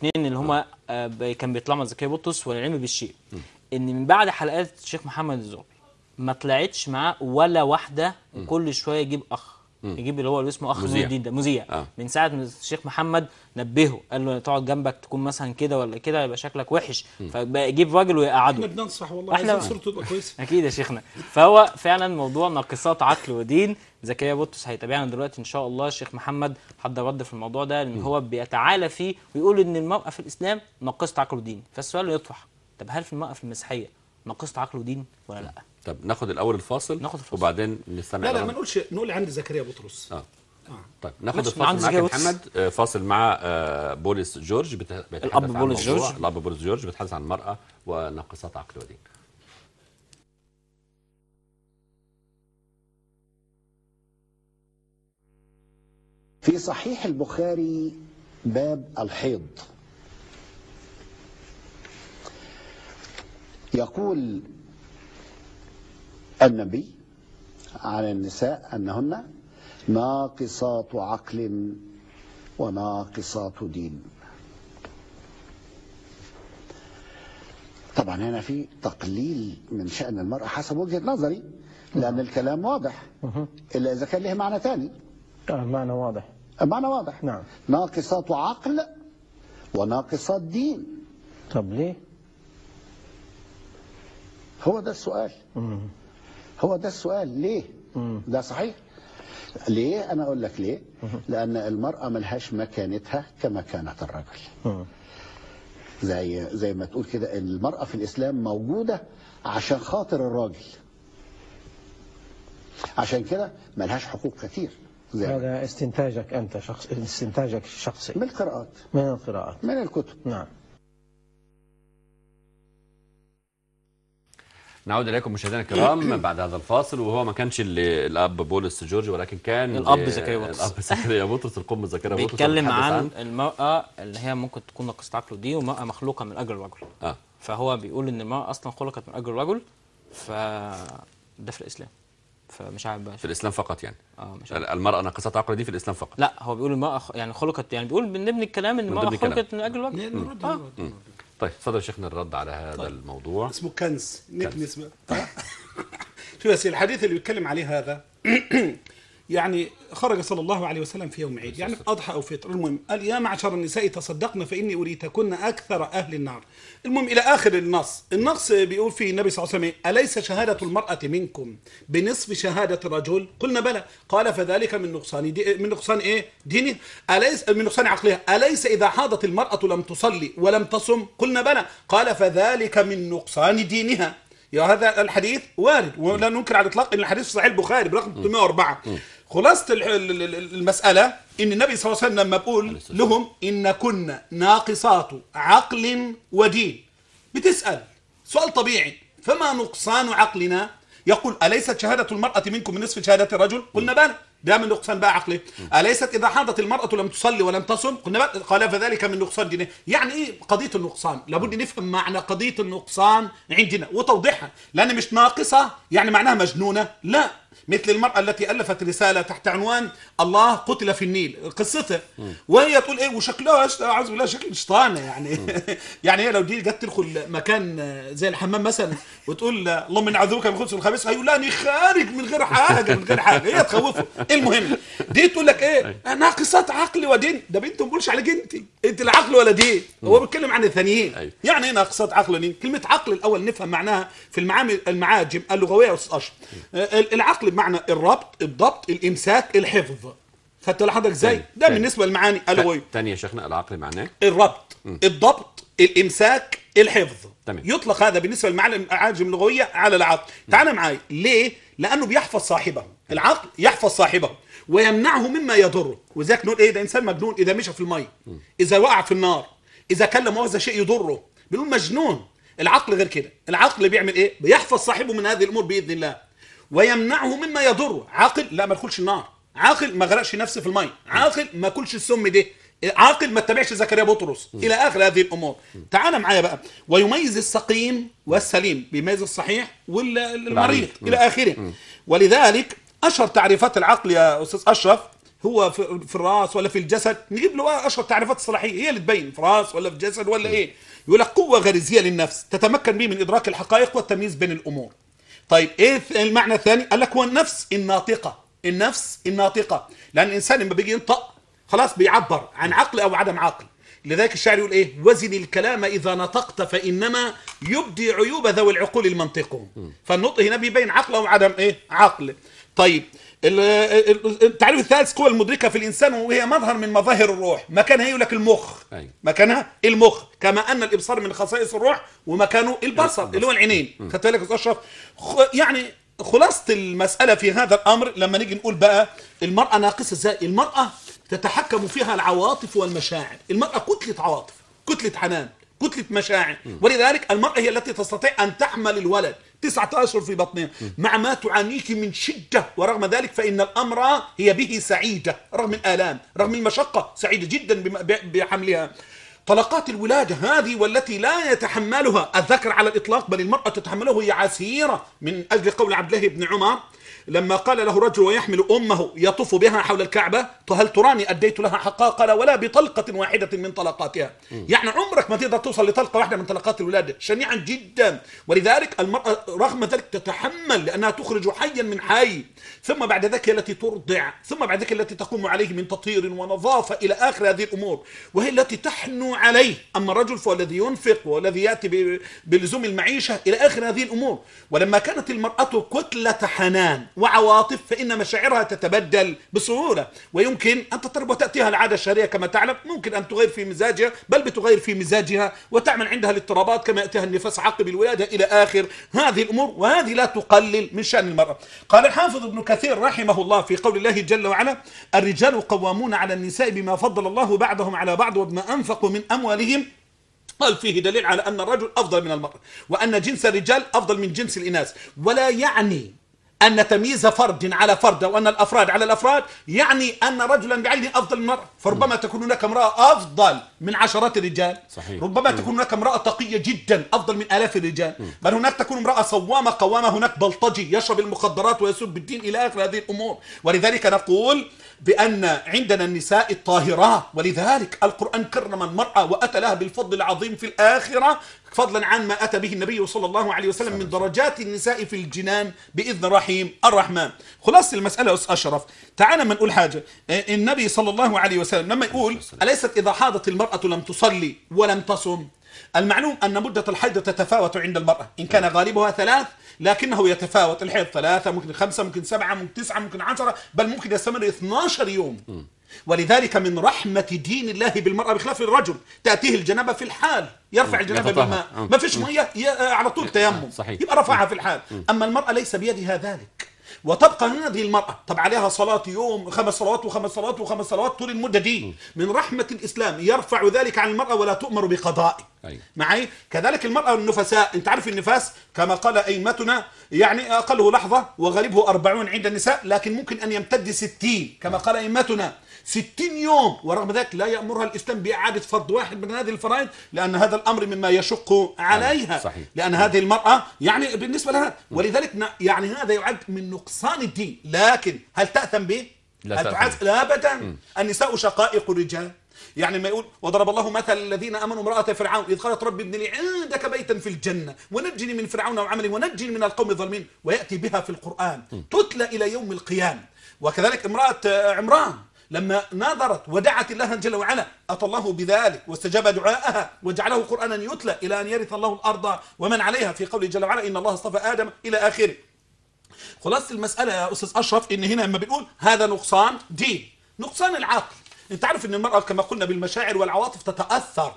الاثنين اللي هما كان بيطلعوا مع زكريا بطرس والعلم بالشيء، ان من بعد حلقات الشيخ محمد الزغبي ما طلعتش معاه ولا واحدة، وكل شوية يجيب اخ، يجيب اللي هو اللي اسمه اخ نور الدين ده مذيع. من ساعة ما الشيخ محمد نبهه قال له تقعد جنبك تكون مثلا كده ولا كده يبقى شكلك وحش، فبقى يجيب راجل ويقعده. احنا بننصح والله، عايزين صورته تبقى كويسة. اكيد يا شيخنا. فهو فعلا موضوع ناقصات عقل ودين، زكريا بطرس هيتابعنا دلوقتي ان شاء الله. الشيخ محمد حضر رد في الموضوع ده، لان هو بيتعالى فيه ويقول ان المرأة في الاسلام ناقصة عقل ودين. فالسؤال اللي يطرح، طب هل في المرأة في المسيحية ناقصة عقل ودين ولا لا؟ طب ناخد الاول الفاصل، ناخد الفاصل وبعدين نستمع. لا ما نقولش، نقول عند زكريا بطرس. طيب ناخد الفاصل معاك يا محمد. فاصل مع بولس جورج بيتحدث الاب بولس جورج. الاب بولس جورج بيتحدث عن المرأة وناقصات عقل ودين. في صحيح البخاري باب الحيض، يقول النبي عن النساء أنهن ناقصات عقل وناقصات دين. طبعا هنا في تقليل من شأن المرأة حسب وجهة نظري، لأن الكلام واضح، إلا إذا كان له معنى ثاني. المعنى واضح. المعنى واضح. نعم. ناقصات عقل وناقصات دين. طب ليه؟ هو ده السؤال. هو ده السؤال، ليه؟ ده صحيح. ليه؟ أنا أقول لك ليه. لأن المرأة ملهاش مكانتها كمكانة الرجل. زي ما تقول كده، المرأة في الإسلام موجودة عشان خاطر الراجل، عشان كده ملهاش حقوق كتير. زي هذا استنتاجك أنت، شخص، استنتاجك الشخصي من القراءات، من القراءات، من الكتب. نعم. نعود اليكم مشاهدينا الكرام بعد هذا الفاصل، وهو ما كانش الاب بولس جورج، ولكن كان الاب زكريا بطرس. الاب زكريا بطرس، القم زكريا بطرس، بيتكلم عن المرأة اللي هي ممكن تكون ناقصة عقل ودين، ومرأة مخلوقة من اجل الرجل. فهو بيقول ان المرأة اصلا خلقت من اجل الرجل، فده في الاسلام. فمش عارف بقى في الاسلام فقط يعني. مش عارف. المرأة ناقصة عقل دي في الاسلام فقط؟ لا، هو بيقول المرأة يعني خلقت، يعني بيقول من ضمن الكلام ان المرأة خلقت من اجل الرجل. طيب اتفضل يا شيخنا الرد على هذا. طيب. الموضوع اسمه كنز، نكنس بقى. شوف يا سيدي، الحديث اللي بيتكلم عليه هذا يعني خرج صلى الله عليه وسلم في يوم عيد، يعني في أضحى أو فطر. المهم قال يا معشر النساء تصدقن فإني أريتكن أكثر أهل النار. المهم إلى آخر النص، النص بيقول فيه النبي صلى الله عليه وسلم أليس شهادة المرأة منكم بنصف شهادة الرجل؟ قلنا بلى. قال فذلك من نقصان من نقصان إيه؟ دينه. أليس من نقصان عقلها؟ أليس إذا حاضت المرأة لم تصلي ولم تصم؟ قلنا بلى. قال فذلك من نقصان دينها. يا هذا الحديث وارد ولا ننكر على الاطلاق ان الحديث في صحيح البخاري برقم 304. خلاصه المسالة ان النبي صلى الله عليه وسلم لما بيقول لهم ان كنا ناقصات عقل ودين، بتسال سؤال طبيعي، فما نقصان عقلنا؟ يقول اليست شهادة المراة منكم من نصف شهادة الرجل؟ قلنا بلى. ده من نقصان بقى عقله. أليست إذا حاضت المرأة لم تصلي ولم تصم؟ قلنا بقى. قال فذلك من نقصان دينه. يعني إيه قضية النقصان؟ لابد نفهم معنى قضية النقصان عندنا وتوضيحها، لأن مش ناقصة يعني معناها مجنونة، لا. مثل المرأة التي ألفت رسالة تحت عنوان الله قتل في النيل، قصتها وهي تقول إيه، وشكلها أعوذ بالله شكل شيطانة يعني. يعني هي لو دي جت تدخل مكان زي الحمام مثلا وتقول اللهم إني أعوذ بك من الخبث والخبيث، هيقول لها أنا خارج من غير حاجة، من غير حاجة، هي تخوفه. المهم دي تقول لك إيه، ناقصات عقل ودين. ده بنت ما بقولش عليك أنت لا عقل ولا دين، هو بيتكلم عن الثانيين. يعني إيه ناقصات عقل ودين؟ كلمة عقل الأول نفهم معناها في المعاجم اللغوية أستاذ أشرف. العقل بمعنى الربط، الضبط، الامساك، الحفظ. خدت لحضرتك ازاي؟ ده بالنسبة للمعاني اللغوية. ثاني يا شيخنا، العقل معناه الربط، الضبط، الامساك، الحفظ. تمام. يطلق هذا بالنسبة للمعاجم اللغوية على العقل. تعال معايا، ليه؟ لانه بيحفظ صاحبه، العقل يحفظ صاحبه ويمنعه مما يضره. وذاك نقول ايه، ده انسان مجنون اذا مشى في المية، اذا وقع في النار، اذا كلم مؤاخذة شيء يضره، بنقول مجنون. العقل غير كده، العقل بيعمل ايه؟ بيحفظ صاحبه من هذه الامور باذن الله ويمنعه مما يضره. عاقل لا ما يدخلش النار، عاقل ما غرقش نفسه في المية، عاقل ما كلش السم ده، عاقل ما اتبعش زكريا بطرس، الى اخر هذه الامور. تعال معايا بقى، ويميز السقيم والسليم، بيميز الصحيح والمريض الى اخره. ولذلك اشهر تعريفات العقل يا استاذ اشرف هو في الراس ولا في الجسد؟ نجيب له اشهر التعريفات الصلاحية هي اللي تبين في راس ولا في جسد ولا ايه. يقول لك قوة غريزيه للنفس تتمكن به من ادراك الحقائق والتمييز بين الامور. طيب ايه المعنى الثاني؟ قال لك هو النفس الناطقة. النفس الناطقة، لان الانسان لما بيجي ينطق خلاص بيعبر عن عقل او عدم عقل. لذلك الشاعر يقول ايه؟ وزن الكلام اذا نطقت فانما يبدي عيوب ذوي العقول المنطق. فالنطق هنا بيبين عقل او عدم ايه؟ عقل. طيب التعريف الثالث قوة المدركة في الإنسان وهي مظهر من مظاهر الروح. مكانها يقول لك المخ. مكانها المخ، كما أن الإبصار من خصائص الروح ومكانه البصر اللي هو العينين. خدت بالك يا أستاذ أشرف؟ يعني خلاصة المسألة في هذا الأمر لما نيجي نقول بقى المرأة ناقصة إزاي؟ المرأة تتحكم فيها العواطف والمشاعر. المرأة كتلة عواطف، كتلة حنان، كتلة مشاعر. ولذلك المرأة هي التي تستطيع أن تحمل الولد 9 أشهر في بطنها مع ما تعانيك من شدة، ورغم ذلك فإن الأمر هي به سعيدة رغم الآلام رغم المشقة، سعيدة جدا بحملها. طلقات الولادة هذه والتي لا يتحملها الذكر على الإطلاق بل المرأة تتحمله، هي عسيرة. من أجل قول عبد الله بن عمر لما قال له رجل ويحمل أمه يطوف بها حول الكعبة، هل تراني أديت لها حقها؟ قال ولا بطلقة واحدة من طلقاتها. يعني عمرك ما تقدر توصل لطلقة واحدة من طلقات الولادة، شنيعا جدا. ولذلك المرأة رغم ذلك تتحمل لأنها تخرج حيا من حي، ثم بعد ذلك التي ترضع، ثم بعد ذلك التي تقوم عليه من تطهير ونظافة إلى آخر هذه الأمور، وهي التي تحنو عليه. أما الرجل فهو الذي ينفق والذي يأتي بلزوم المعيشة إلى آخر هذه الأمور. ولما كانت المرأة كتلة حنان وعواطف فإن مشاعرها تتبدل بسهولة، ويمكن أن تضطرب وتأتيها العادة الشهرية كما تعلم، ممكن أن تغير في مزاجها، بل بتغير في مزاجها وتعمل عندها الاضطرابات كما يأتيها النفاس عقب الولادة إلى آخر هذه الأمور، وهذه لا تقلل من شأن المرأة. قال الحافظ ابن كثير رحمه الله في قول الله جل وعلا: الرجال قوامون على النساء بما فضل الله بعضهم على بعض وبما أنفقوا من أموالهم. قال فيه دليل على أن الرجل أفضل من المرأة، وأن جنس الرجال أفضل من جنس الإناث، ولا يعني أن تمييز فرد على فرد أو أن الأفراد على الأفراد يعني أن رجلا بعينه أفضل من المرأة. فربما تكون هناك امرأة أفضل من عشرات الرجال. صحيح. ربما تكون هناك امرأة تقية جدا أفضل من آلاف الرجال. بل هناك تكون امرأة صوامة قوامة، هناك بلطجي يشرب المخدرات ويسب الدين إلى آخر هذه الأمور. ولذلك نقول بأن عندنا النساء الطاهرات، ولذلك القرآن كرم المرأة وأتى لها بالفضل العظيم في الآخرة، فضلا عن ما أتى به النبي صلى الله عليه وسلم من درجات النساء في الجنان بإذن الرحيم الرحمن. خلاص المسألة أستاذ أشرف، تعال ما نقول حاجة. النبي صلى الله عليه وسلم لما يقول أليست إذا حاضت المرأة لم تصلي ولم تصم؟ المعلوم أن مدة الحيض تتفاوت عند المرأة، إن كان غالبها 3 لكنه يتفاوت، الحيض 3 ممكن 5 ممكن 7 ممكن 9 ممكن 10، بل ممكن يستمر 12 يوم. ولذلك من رحمة دين الله بالمرأة بخلاف الرجل، تأتيه الجنابة في الحال، يرفع الجنابة بالماء، ما فيش مية على طول تيمم، يبقى رفعها في الحال. أما المرأة ليس بيدها ذلك، وتبقى هذه المرأة طب عليها صلاة يوم 5 صلوات و5 صلوات و5 صلوات طول المدة دي. من رحمة الإسلام يرفع ذلك عن المرأة ولا تؤمر بقضائه. معي كذلك المرأة النفساء، انت عارف النفاس كما قال أئمتنا يعني أقله لحظة وغالبه 40 عند النساء، لكن ممكن أن يمتد 60 كما قال أئمتنا، 60 يوم، ورغم ذلك لا يأمرها الإسلام بإعادة فرض واحد من هذه الفرائض، لأن هذا الأمر مما يشق عليها. صحيح. لأن هذه المرأة يعني بالنسبة لها، ولذلك يعني هذا يعد من نقصان الدين. لكن هل تأثم به؟ لا، هل تعز؟ لا أبدا. النساء شقائق الرجال. يعني ما يقول وضرب الله مثل الذين امنوا امرأة فرعون اذ قالت رب ابن لي عندك بيتا في الجنة ونجني من فرعون وعمله ونجني من القوم الظالمين، ويأتي بها في القرآن تتلى إلى يوم القيامة. وكذلك امرأة عمران لما ناظرت ودعت الله جل وعلا أتى الله بذلك واستجاب دعاءها وجعله قرآنا يتلى إلى أن يرث الله الأرض ومن عليها في قوله جل وعلا إن الله اصطفى آدم إلى آخره. خلاصة المسألة يا أستاذ أشرف إن هنا لما بنقول هذا نقصان دين، نقصان العقل. انت عارف ان المرأة كما قلنا بالمشاعر والعواطف تتأثر.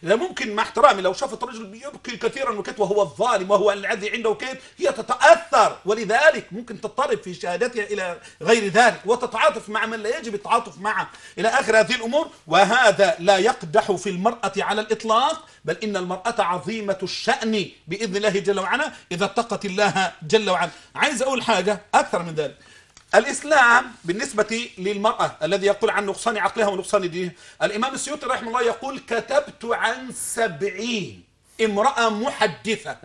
لا ممكن مع احترامي لو شافت رجل بيبكي كثيرا وكت وهو الظالم وهو الذي عنده كيد، هي تتأثر، ولذلك ممكن تضطرب في شهادتها الى غير ذلك وتتعاطف مع من لا يجب التعاطف معه الى اخر هذه الامور. وهذا لا يقدح في المرأة على الاطلاق، بل ان المرأة عظيمة الشأن باذن الله جل وعلا اذا اتقت الله جل وعلا. عايز اقول حاجة اكثر من ذلك. الإسلام بالنسبة للمرأة الذي يقول عن نقصان عقلها ونقصان دينها، الإمام السيوطي رحمه الله يقول كتبت عن 70 امرأة محدثة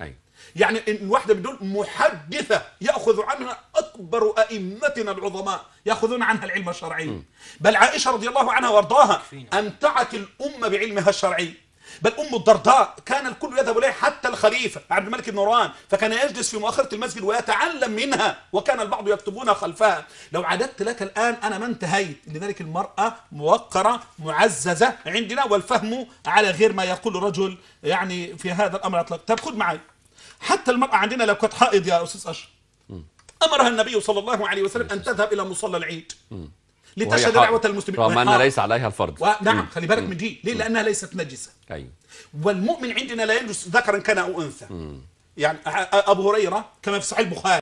يعني إن واحدة بدون محدثة يأخذ عنها أكبر أئمتنا العظماء، يأخذون عنها العلم الشرعي. بل عائشة رضي الله عنها وارضاها أمتعت الأمة بعلمها الشرعي. بل أم الدرداء كان الكل يذهب إليها، حتى الخليفة عبد الملك بن مروان، فكان يجلس في مؤخرة المسجد ويتعلم منها، وكان البعض يكتبون خلفها. لو عددت لك الآن أنا ما انتهيت. لذلك المرأة موقرة معززة عندنا، والفهم على غير ما يقول الرجل يعني في هذا الأمر أطلق. طب خذ معي، حتى المرأة عندنا لو كانت حائض يا أستاذ أشرف، أمرها النبي صلى الله عليه وسلم أن تذهب إلى مصلى العيد لتشهد دعوة المسلمين، رغم أن ليس عليها الفرض. نعم، خلي بالك من دي، ليه؟ لأنها ليست نجسة. أيوه. والمؤمن عندنا لا ينجس ذكرا كان أو أنثى. يعني أبو هريرة كما في صحيح البخاري